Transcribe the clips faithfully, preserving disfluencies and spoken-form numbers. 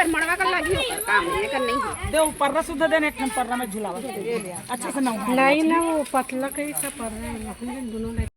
मड़वा कर लागी ओकर काम, एकर नहीं है। दे, वो पर्रा सुद्धा दे ना, एक ठन पर्रा में झुलावा। अच्छा से ना। नहीं ना, वो पतला कहीं सा पर्रा है, दोनों।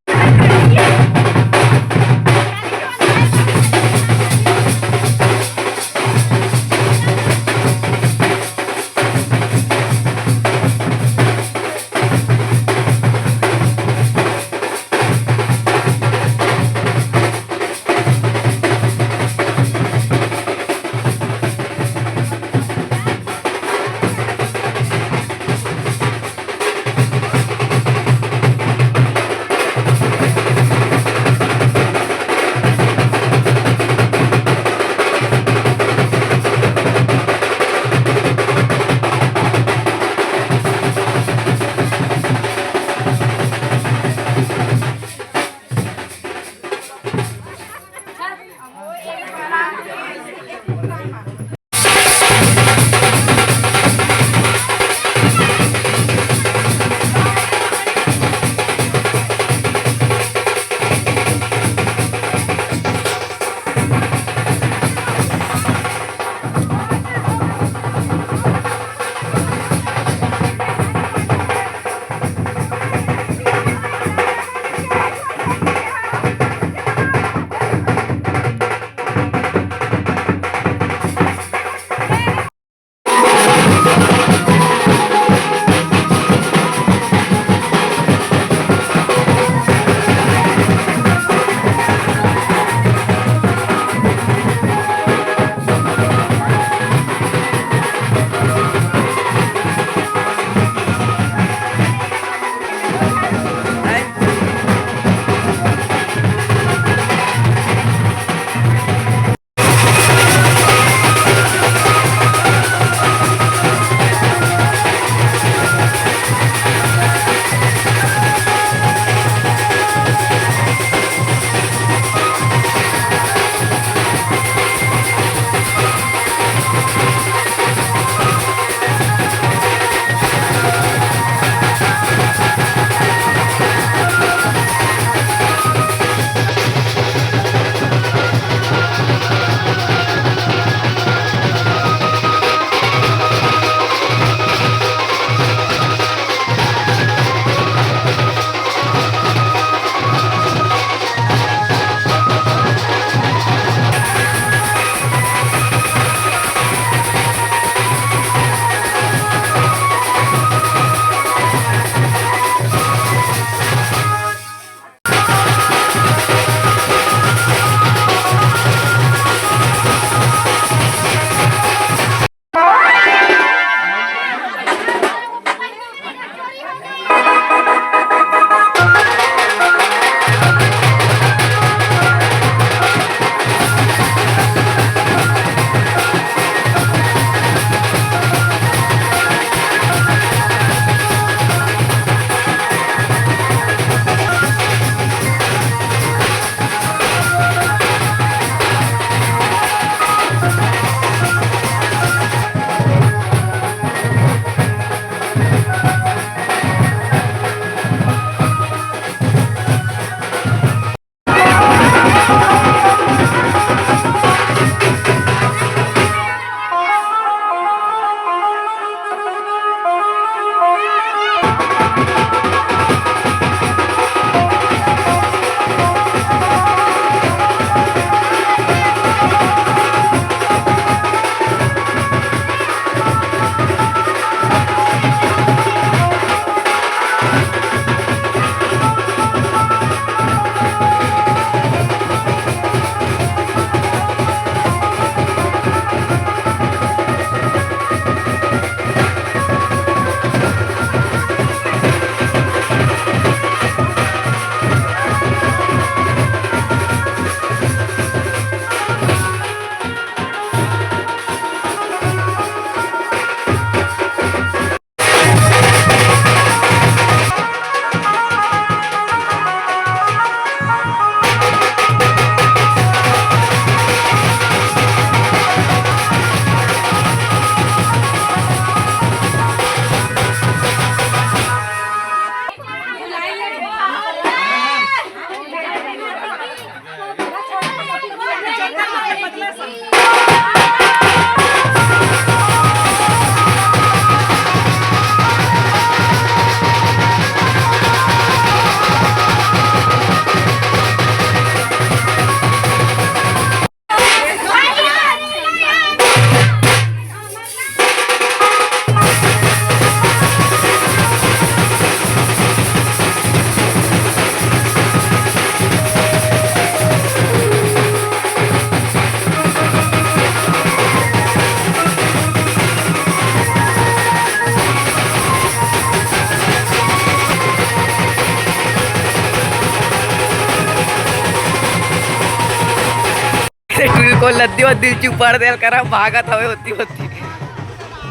वो लद्दी वद्दी चुपाड़ देल करा, भागत हवे होती होती।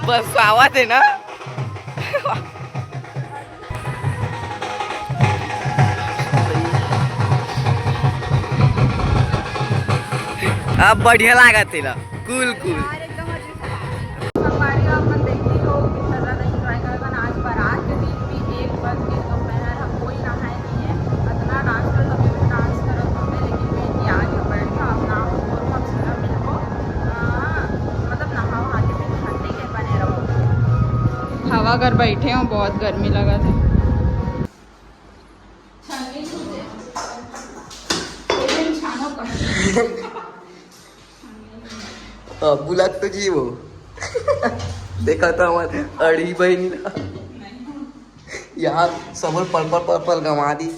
बस आवत हे ना। अब बढ़िया लागत हे ला, कूल कूल। संगवारी हो, अपन देखी हो कितना ज्यादा एंजॉय करत हन। आज बारात के दिन भी एक बज के दोपहर ह, कोई नहाए नहीं है, इतना डांस कर, अभी भी डांस करत होते, लेकिन मैं कि आज बैठ के अपना हो और हम सुबह मिलको, अ, मतलब नहा वहा के फिर ठंडी के बने रहो। हवा घर बैठे हो, बहुत गर्मी लगा था। हाँ, बुला तो जी वो। देखा था हमारे अड़ी बहन ला। यहाँ सब पल पल पल पल गंवा दी।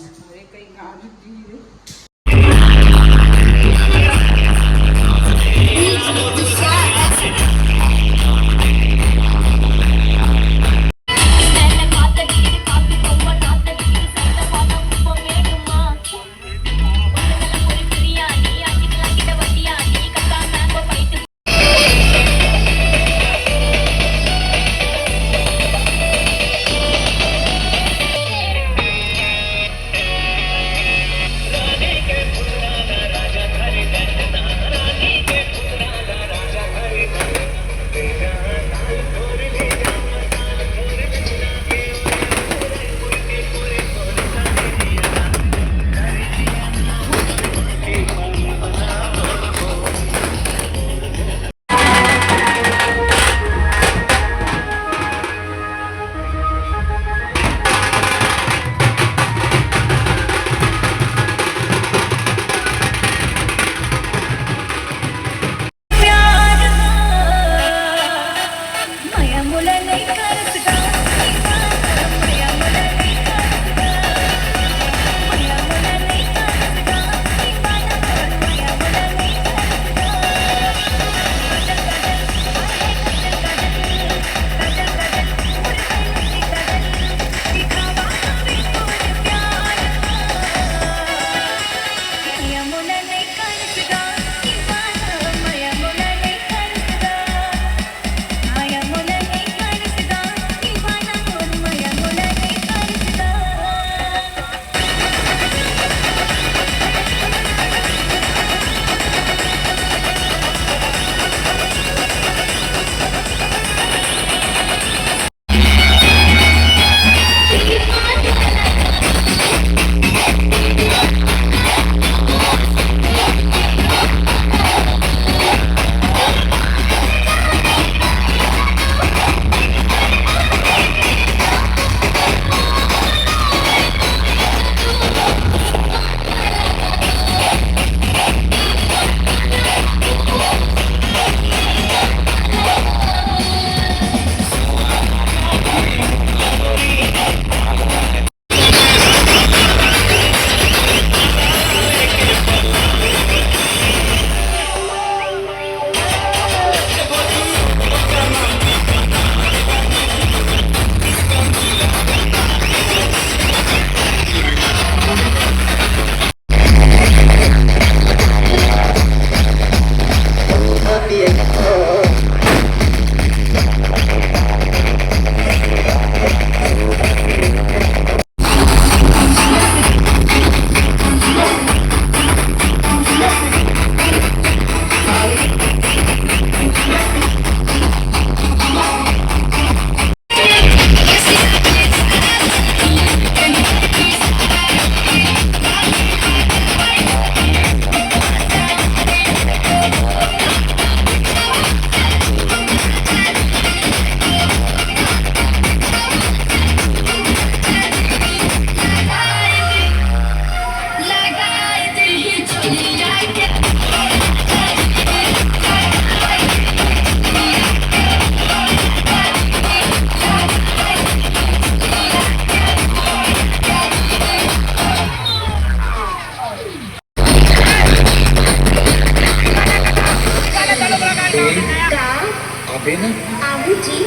अबे ना। आबू जी।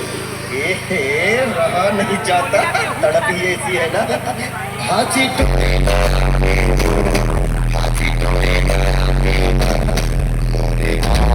ए, ए, रहा नहीं जाता, तड़प ही ऐसी है ना। हाजी टोए ना, हाजी टोए ना, हाजी टोए ना, हाजी टोए ना।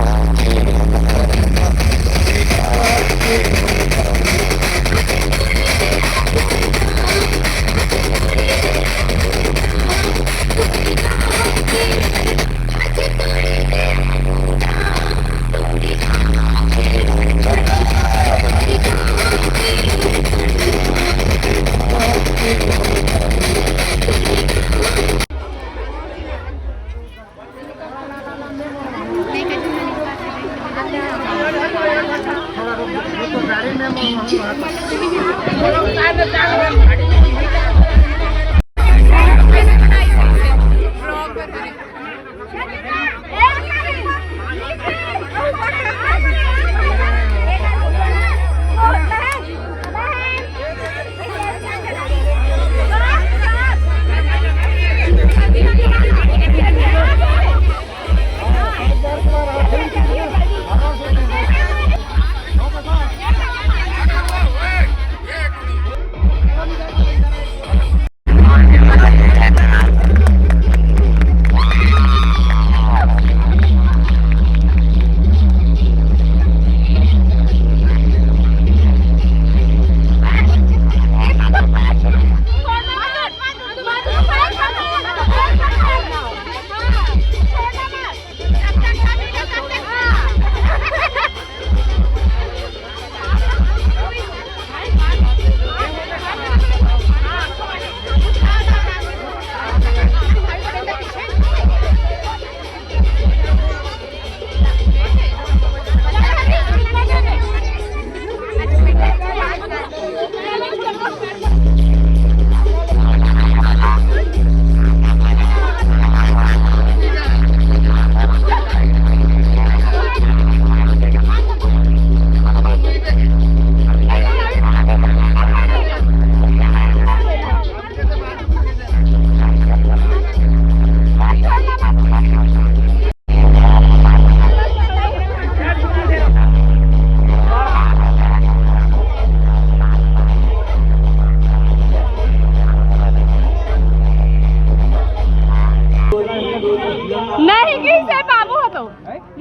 नहीं, किसे बाबू हो तो?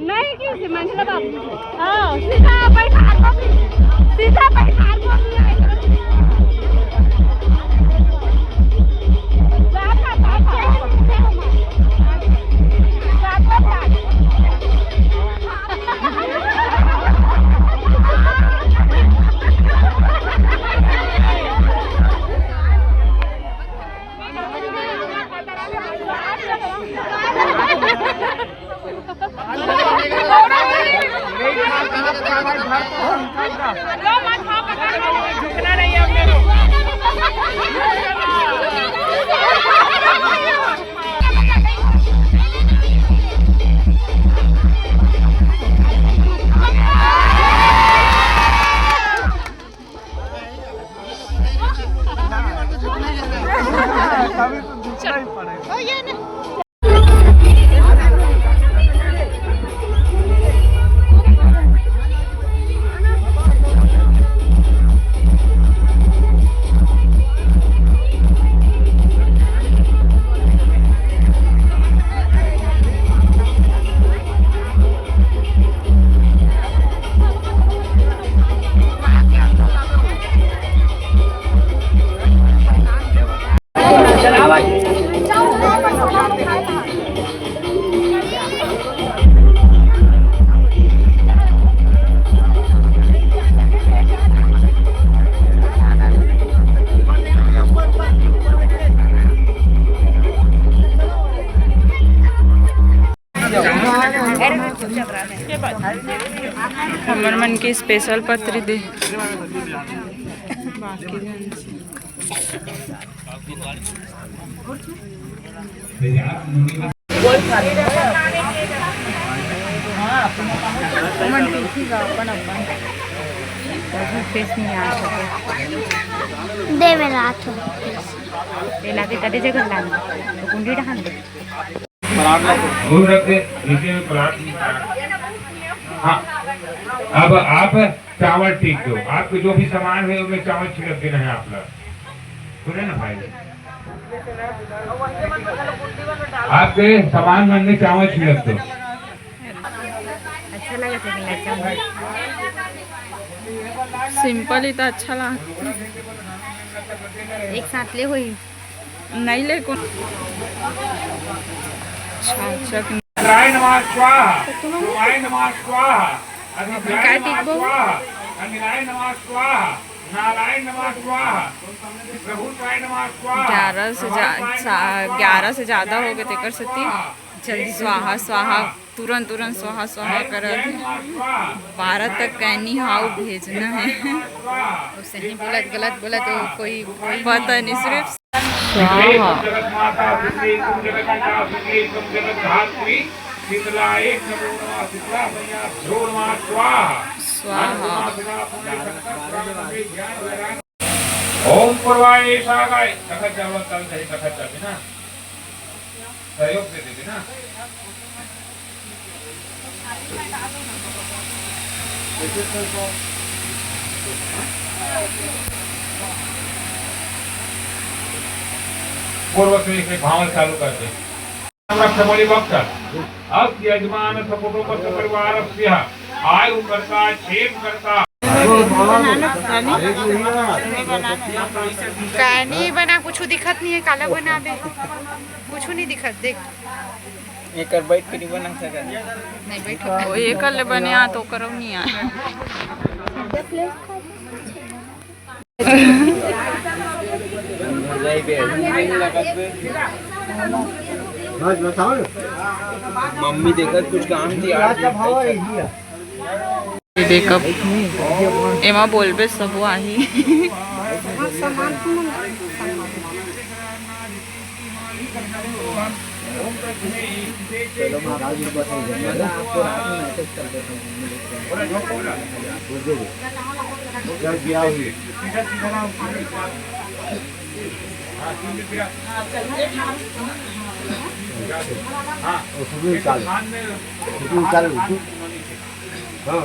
नहीं, किसे मंझला बाबू? हाँ, सीधा बैठा को भी, सीधा बैठा को भी। हमर मन के स्पेशल पत्री दे। देवे रात हो। ये लाते तदे जगह लाना। तो कुंडी ढहान दे। परात ला तो। दूर रख दे, नीचे में परात नहीं, परात। हाँ, अब आप चावल टीक दो, आपके जो भी सामान है, उसमें चावल छिड़क देना है आप लोग, सुने ना भाई? आपके सामान मन में चावल छिड़क दो। अच्छा लगा था कि लड़का में। सिंपल ही तो अच्छा लगा। एक साथ ले हुई। नहीं ले कौन। अच्छा, अच्छा। इंद्राय नमः स्वाहा, सोमाय नमः स्वाहा, अग्निद्राय नमः स्वाहा, अनिलाय नमः स्वाहा, नारायण नमः स्वाहा, प्रभुताय नमः स्वाहा। ग्यारह से जा-, सा-, ग्यारह से ज्यादा हो गए, तेकर सेती जल्दी स्वाहा, स्वाहा। तुरंत तुरंत स्वाहा स्वाहा करत हे। बारह तक का anyhow भेजना है। और सही बोलत, गलत बोलत, तो कोई पता नहीं, सिर्फ स्वाहा। जगत माता, सिद्धि तुम जगत पिता, सिद्धि तुम जगत धात्री, शीतला एक नमो नमः, शीतला मैया, ध्रुव नमः, स्वाहा। स्वाहा। ओम पूर्वाय शाखाय, कथा चालू, चालू, कथा चालू ना, सहयोग से देते ना। पूर्व से इसे भावना चालू कर दे। रक्षबलि भक्त अस्य यजमानस्य कुटुम्बस्य परिवारस्य आयुकर्ता क्षेमकर्ता। का नहीं बना, कुछ दिखत नहीं है, काला बना दे, कुछ नहीं दिखत। देख, एकर बैठ के नहीं बना सकत। नहीं बैठ, ओ एकर ले बने आ तो करो नहीं आ। मम्मी देखत कुछ काम थी आज। ये देख, अब एमा बोलबे सबो आही। चलो महाराज जी, बस हो गया। मैं आपको रात में मैसेज कर देता हूँ। जब गया हुई। हाँ, सुबह निकाल, सुबह निकाल। हाँ।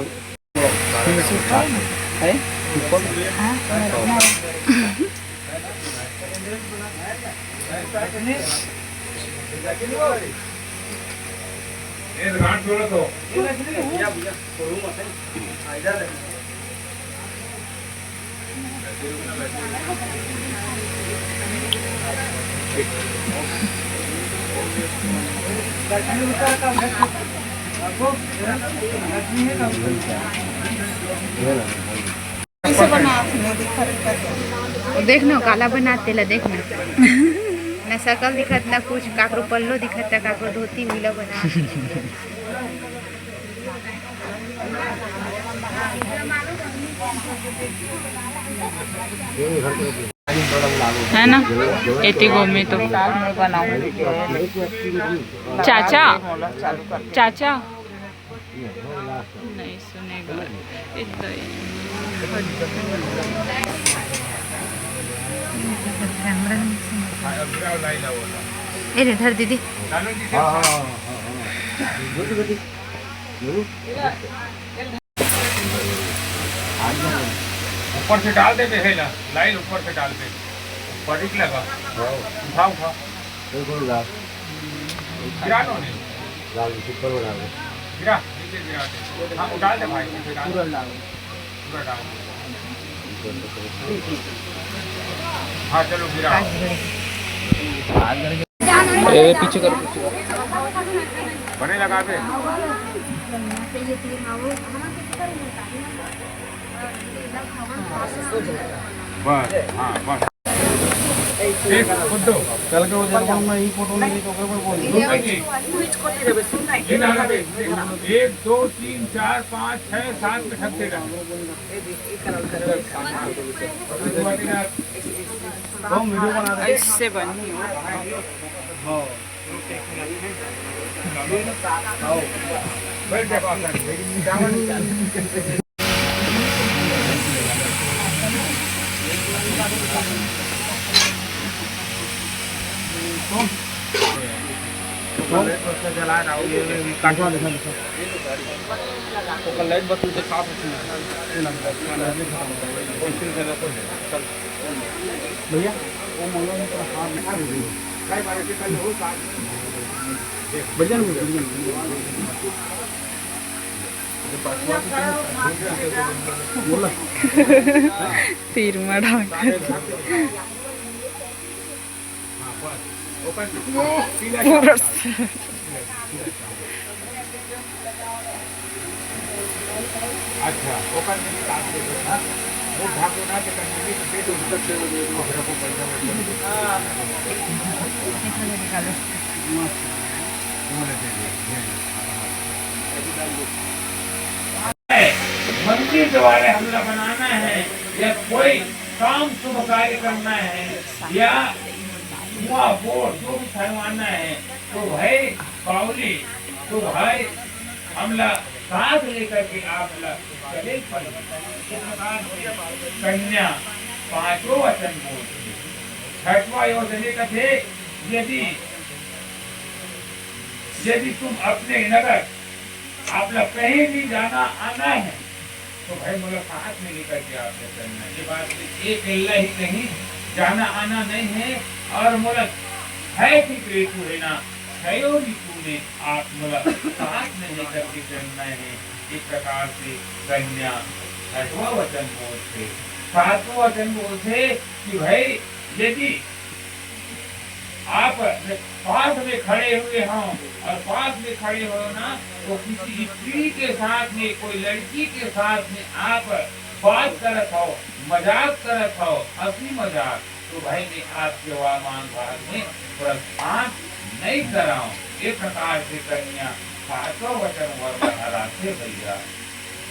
कैसे बनात हे, नहीं दिखत हे। देख ना, काला बनात तेला देख ना। ना शकल दिखत, ना कुछ, काकरो पल्लो दिखत, ना काकरो धोती, उला बना। है ना, एती गोमी तो। चाचा, चाचा। नहीं सुनेगा। इतना ही। ए रे, धर दीदी। हाँ, हाँ, हाँ, हाँ, हाँ। ऊपर से डाल दे, है ना, लाइन ऊपर से डाल दे, ऊपर ही लगा। हाँ। उठा, उठा। बिल्कुल डाल। गिरा दो नहीं। डाल, ऊपर में डाल दे। गिरा, नीचे गिरा दे। हाँ, वो डाल दे भाई, नीचे डाल। पूरा डाल। पूरा डाल दे। हाँ, चलो, गिरा। ए, पीछे कर, पीछे कर। बने लगा दे। बस, हाँ, बस। एक, खुद दो। कल के वो जब मैं ई फोटो नहीं तो ओकरे पर बोल। एक, दो, तीन, चार, पाँच, छः, सात में ठक देगा। हम वीडियो बना रहे हैं। इससे बनी। हाँ। बैठ जा बाबा। ओकर लाइट बस उनके साथ होती है। भैया, वो मंगल में तेरा हाथ दिखा दे। बढ़िया नहीं, बढ़िया नहीं। बोला। तीर मड़ा। पूरा। अच्छा, ओकर में भी काट दे दो ना। वो भाग दो ना, तो कंटिन्यू तो दे दो, उधर से वो, वो घर को पैसा वैसा दे दो। हाँ। निकालो, निकालो। वो ले दे दो, ये। है, मंदिर द्वारे हमला बनाना है, या कोई काम शुभ कार्य करना है, या हुआ बोर जो भी ठहरवाना है, तो भाई बावली, तो भाई हमला साथ लेकर के आप ला चले पड़े। इस प्रकार से कन्या पांचों वचन बोलथे। छठवां वचन ये कथे, यदि, यदि तुम अपने नगर आप लोग कहीं भी जाना आना है, तो भाई मोला साथ में लेकर के आप लोग चलना। ये बात सिर्फ एक अकेला ही कहीं जाना आना नहीं है, और मोला है कि ऋतु है ना, छयो ऋतु में आप मोला साथ में लेकर के चलना है। इस प्रकार से कन्या छठवां वचन बोलथे। सातवां वचन बोलथे कि भाई यदि आप पास में खड़े हुए हो और पास में खड़े हो ना, तो किसी स्त्री के साथ में, कोई लड़की के साथ में आप बात करत हो, मजाक करत हो, हंसी मजाक, तो भाई मैं आपके वहाँ मान भाग में प्रस्थान नहीं कराऊं। ये प्रकार से कन्या सातों वचन वर हराथे भैया।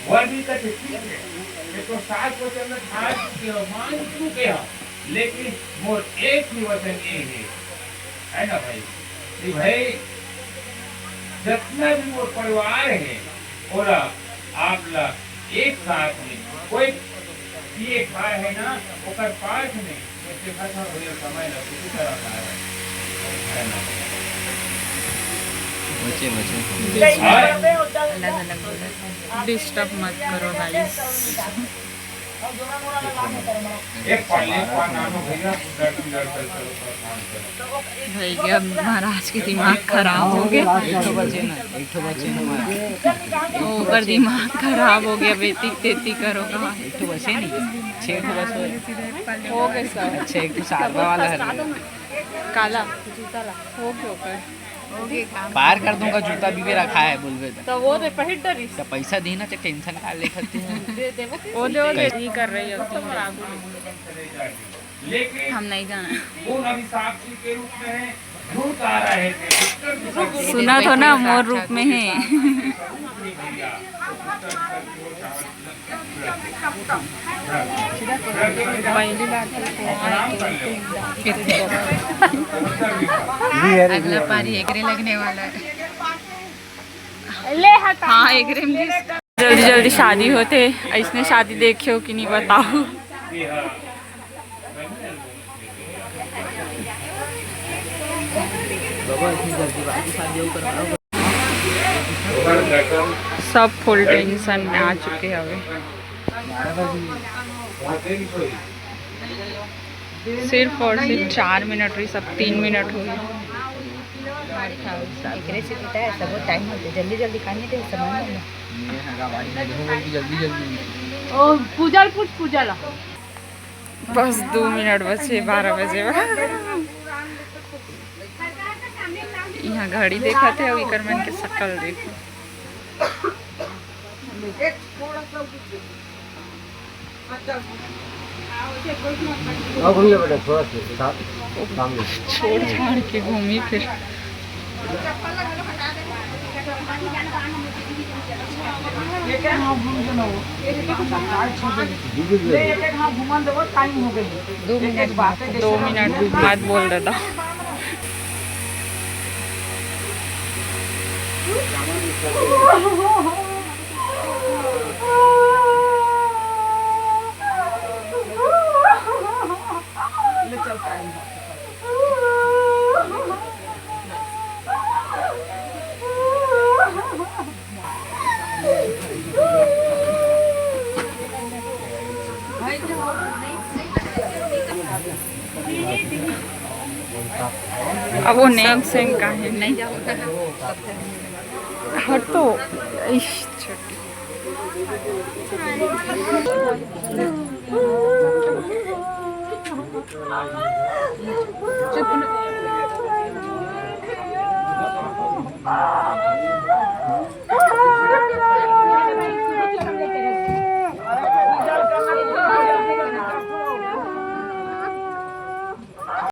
वर भी कथे ठीक है, ये तो सात वचन में खा चुके हो, मान चुके हो, लेकिन मोर एक ही वचन ये है, है ना भाई, कि भाई जितना भी मोर परिवार है, ओला आप ला एक साथ में कोई ये खा है ना, ओकर पास में, तो देखा था भैया समय ला कुछ करना है, है ना? बचे, बचे। और अलग अलग बोला। डिस्टर्ब मत करो गाइस। एक पल्ले पर नानो भैया, दर्शन दर्शन करो, प्रस्थान करो। भैया महाराज के दिमाग खराब हो गया। एक ठो बचे ना, एक ठो बचे ना महाराज। ओकर दिमाग खराब हो गया, बेटी तेती करो कहा। एक ठो बचे नहीं, छह ठो बस हो। हो गए सब। अच्छा, एक ठो सारवा वाला है। काला जूता ला। हो गया ओकर। पार कर दूंगा, जूता भी रखा है बोलबे तो। तो वो दे पहिर डरी। तो पैसा देना तो टेंशन का लेखत है। दे दे वो। वो दे, वो दे। नहीं कर रही होती। हम नहीं जाना। सुना तो ना, मोर रूप में है। पहली बार तो अगला पारी एकरे लगने वाला है। हाँ, एकरे में भी जल्दी जल्दी शादी होथे। ऐसने शादी देखे हो कि नहीं, बताओ। सब फुल टेंशन में आ चुके हवे। सिर्फ और सिर्फ चार मिनट रही, सब तीन मिनट हो गए। एकरे से कितना है, सब टाइम होते, जल्दी जल्दी खाने के समय नहीं है। ओ, पूजा ल पूछ, पूजा ला। बस दो मिनट बचे, बारह बजे बा। यहाँ घड़ी देखत हे, अउ इकर मन के शकल देखो। और घूम ले बेटा, थोड़ा सा सा-, सामने। छोड़ छाड़ के घूमी फिर। दो मिनट, दो मिनट बाद बोल देता। अब वो नेंग सेंग का है। नहीं जाओ। हट तो। इश, छोटी।